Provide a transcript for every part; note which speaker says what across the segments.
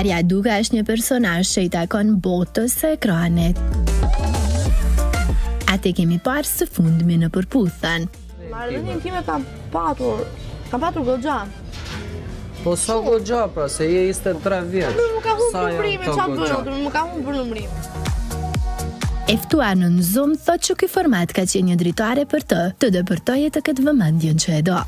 Speaker 1: Arja Duka është një personazh që i takon botës së ekranit. Atë e kemi parë së fundmi në Përputhen.
Speaker 2: Marrëdhënie intime kam patur, kam patur goxha.
Speaker 3: Po sa goxha pra, se je 23 vjeç.
Speaker 2: Më ka humbur numërimin, çfarë bëj, më ka humbur numërimin.
Speaker 1: E ftuar në Zoom thotë që ky format ka qenë një dritare për të, të depërtojë të ketë vëmendjen që e do.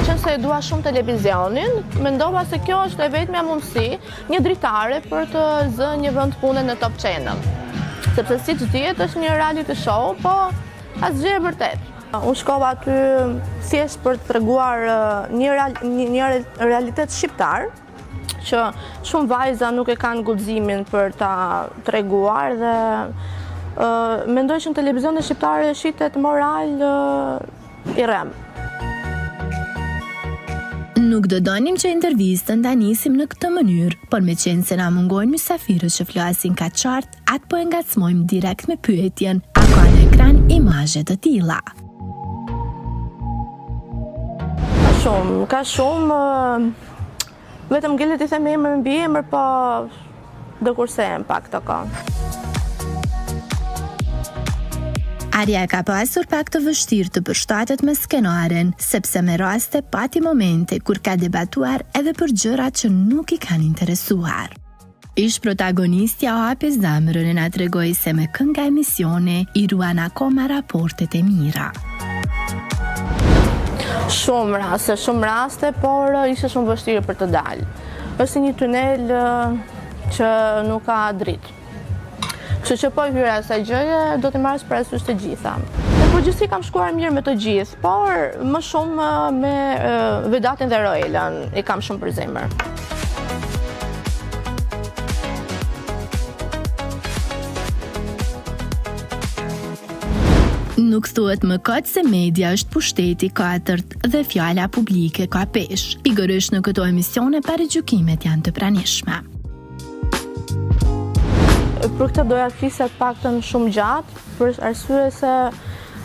Speaker 2: Meqenëse e dua shumë televizionin, mendova se kjo është e vetmja mundësi, një dritare për të zënë një vend pune në Top Channel. Sepse siç dihet është një reality show, po asgjë e vërtetë. Unë shkova aty thjesht për të treguar një, një, një realitet shqiptar, që shumë vajza nuk e kanë guximin për ta treguar dhe mendoj që në televizionin shqiptar shitet moral i rremë.
Speaker 1: Nuk do donim që intervistën ta nisim në këtë mënyrë, por meqenëse na mungojnë mysafirët që flasin kaq qartë, atë po e ngacmojmë direkt me pyetjen, a ka në ekran imazhe të tilla?
Speaker 2: Ka shumë, ka shumë, vetëm ngelet t'i them emër mbiemër, po do kursehem pak të kohë.
Speaker 1: Arja e ka pasur pak të vështirë të përshtatet me skenarin, sepse me raste pati momente kur ka debatuar edhe për gjëra që nuk i kanë interesuar. Ish-protagonistja hapi zemrën e na tregoi se me kë nga emisioni i ruan akoma raportet e mira.
Speaker 2: Shumë raste, shumë raste, por ishte shumë vështirë për të dalë. Është si një tunel që nuk ka dritë. Kështu që po i hyra asaj gjëje, do t'i marrësh parasysh të gjitha. Në përgjithësi kam shkuar mirë me të gjithë, por më shumë me Vedatin dhe Roelën, i kam shumë për zemër.
Speaker 1: Nuk thuhet më kot se media është pushteti i katërt dhe fjala publike ka peshë. Pikërisht në këto emisione paragjykimet janë të pranishme.
Speaker 2: Për këtë doja të flisja të paktën shumë gjatë, për arsye se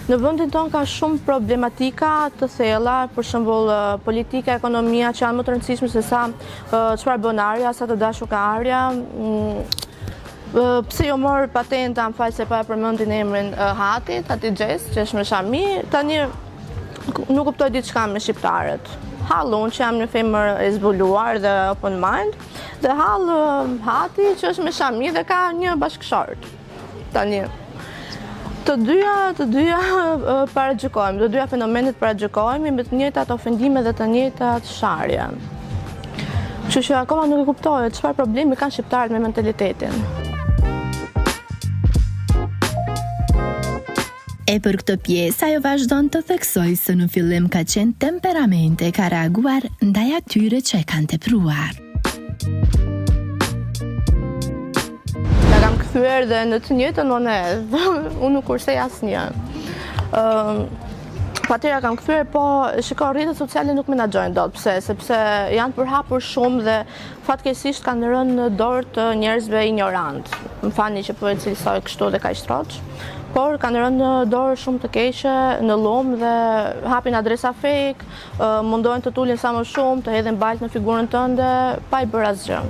Speaker 2: në vendin tonë ka shumë problematika të thella, për shembull politika, ekonomia që janë më të rëndësishme se sa çfarë bën Arja, sa të dashur ka Arja. Mm, pse iu mor patenta, më fal se po e përmend emrin Hatit, Hatixhes, që është me shami, tani nuk kuptoj diçka me shqiptarët. Hall unë që jam një femër e zbuluar dhe open mind, Dhe hall Hati që është me shami dhe ka një bashkëshort. Tani, të dyja, të dyja paragjykojmë, të dyja fenomenet paragjykojmë me të njëjtat ofendime dhe të njëjtat sharje. Kështu që akoma nuk e kuptoj çfarë problemi kanë shqiptarët me mentalitetin.
Speaker 1: E për këtë pjesë ajo vazhdon të theksojë se në fillim ka qenë temperamente e ka reaguar ndaj atyre që e kanë tepruar.
Speaker 2: Ja kam kthyer dhe në të njëjtën monedhë, unë nuk kursej asnjë. Patjetër ja kam kthyer, po shiko rrjetet sociale nuk menaxhojnë dot, pse? Sepse janë përhapur shumë dhe Fatkeqësisht kanë rënë në dorë të njerëzve injorantë. Më falni që po e cilësoj kështu dhe kaq troç, por kanë rënë në dorë shumë të keqe, në llum dhe hapin adresa fake, mundohen të të ulin sa më shumë, të hedhin baltë në figurën tënde, pa i bërë asgjë.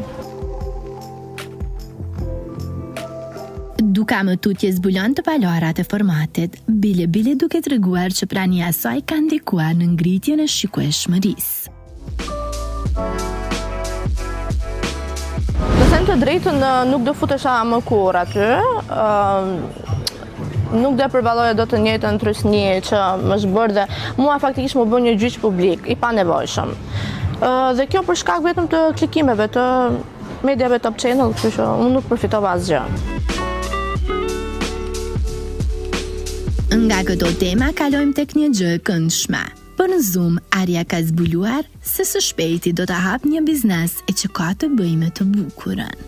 Speaker 1: Duka më tutje zbulon të palarat e formatit, bile bile duke treguar që prania e saj ka ndikuar në ngritjen e shikueshmërisë.
Speaker 2: Të them të drejtën, nuk do futesha më kurrë aty. Nuk do e përballoja dot të njëjtën trysni që më është bërë dhe mua faktikisht m'u bë një gjyq publik i panevojshëm. Dhe kjo për shkak vetëm të klikimeve të mediave Top Channel, kështu që unë nuk përfitova asgjë.
Speaker 1: Nga këto tema kalojmë tek një gjë e këndshme. Për në Zoom, Arja ka zbuluar se së shpejti do të hapë një biznes e që ka të bëjë me të bukurën.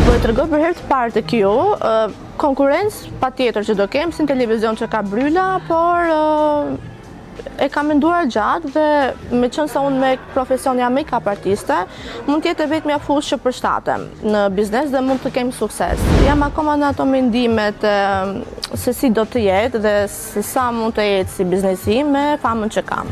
Speaker 2: Po e tregoj për herë të parë te ju, konkurrencë patjetër që do kem, si në televizion që ka bryla, por e kam menduar gjatë dhe meqenëse unë me profesion jam make-up artiste, mund të jetë e vetmja fushë që përshtatem në biznes dhe mund të kem sukses. Jam akoma në ato mendimet se si do të jetë dhe Se sa mund të ecë si biznesi me famën që kam.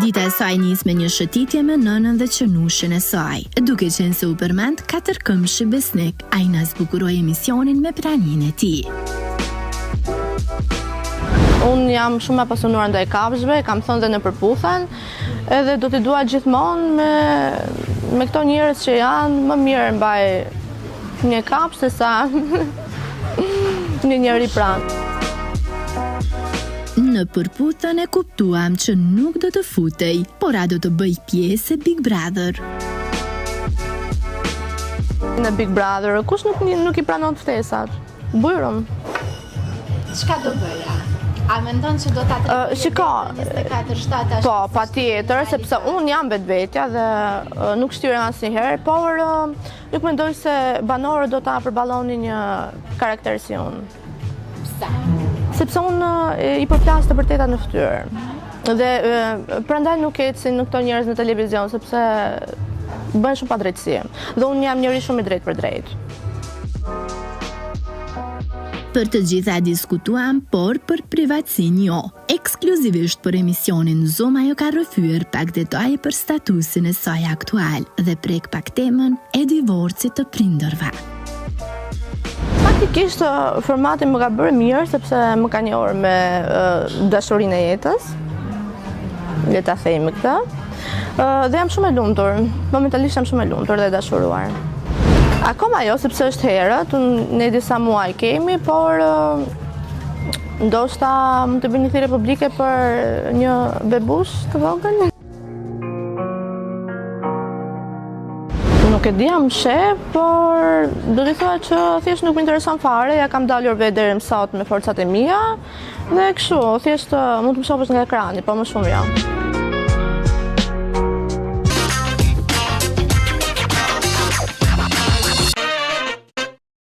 Speaker 1: Dita e saj nis me një shëtitje me nënën dhe qenushin e saj. Duke qenë se u përmend katërkëmbëshi besnik, ai na zbukuroi emisionin me praninë e tij.
Speaker 2: Unë jam shumë e apasionuar ndaj kafshëve, kam thënë dhe në Përputhen, edhe do t'i dua gjithmonë me me këto njerëz që janë, më mirë mbaj Një kafshë se sa një njeri pranë.
Speaker 1: Në Përputhen e kuptuam që nuk do të futej, por a do të bëhej pjesë e Big Brother.
Speaker 2: Në Big Brother, kush nuk, nuk i pranon ftesat? Bujrum.
Speaker 4: Çka do bëje? A mendon që do ta tregoje
Speaker 2: Shiko,
Speaker 4: 24/7 ashtu?
Speaker 2: Po, patjetër, sepse unë jam vetvetja dhe nuk shtirem asnjëherë, por Nuk mendoj se banorët do ta përballonin një karakter si unë.
Speaker 4: Pse?
Speaker 2: Sepse unë i përplas të vërtetat në fytyrë. Dhe prandaj nuk ecin këto njerëz në televizion, sepse bëjnë shumë padrejtësi. Dhe unë jam njeri shumë i drejtpërdrejtë.
Speaker 1: Për të gjitha diskutuam, por për privatësinë jo. Ekskluzivisht për emisionin Zoom ajo ka rrëfyer pak detaje për statusin e saj aktual dhe prek pak temën e divorcit të prindërve.
Speaker 2: Faktikisht formati më ka bërë mirë sepse më ka njohur me dashurinë e jetës. Le ta themi këtë. Dhe jam shumë e lumtur. Momentalisht jam shumë e lumtur dhe e dashuruar. Akoma jo, sepse është herët, ne disa muaj kemi, por Ndoshta mund të bëj një thirrje publike për një bebush të vogël. Nuk e di a më sheh, por do t'i thoja që thjesht nuk më intereson fare, ia kam dalur vetë deri më sot me forcat e mia dhe kështu, thjesht mund të më shohësh nga ekrani, po më shumë jo.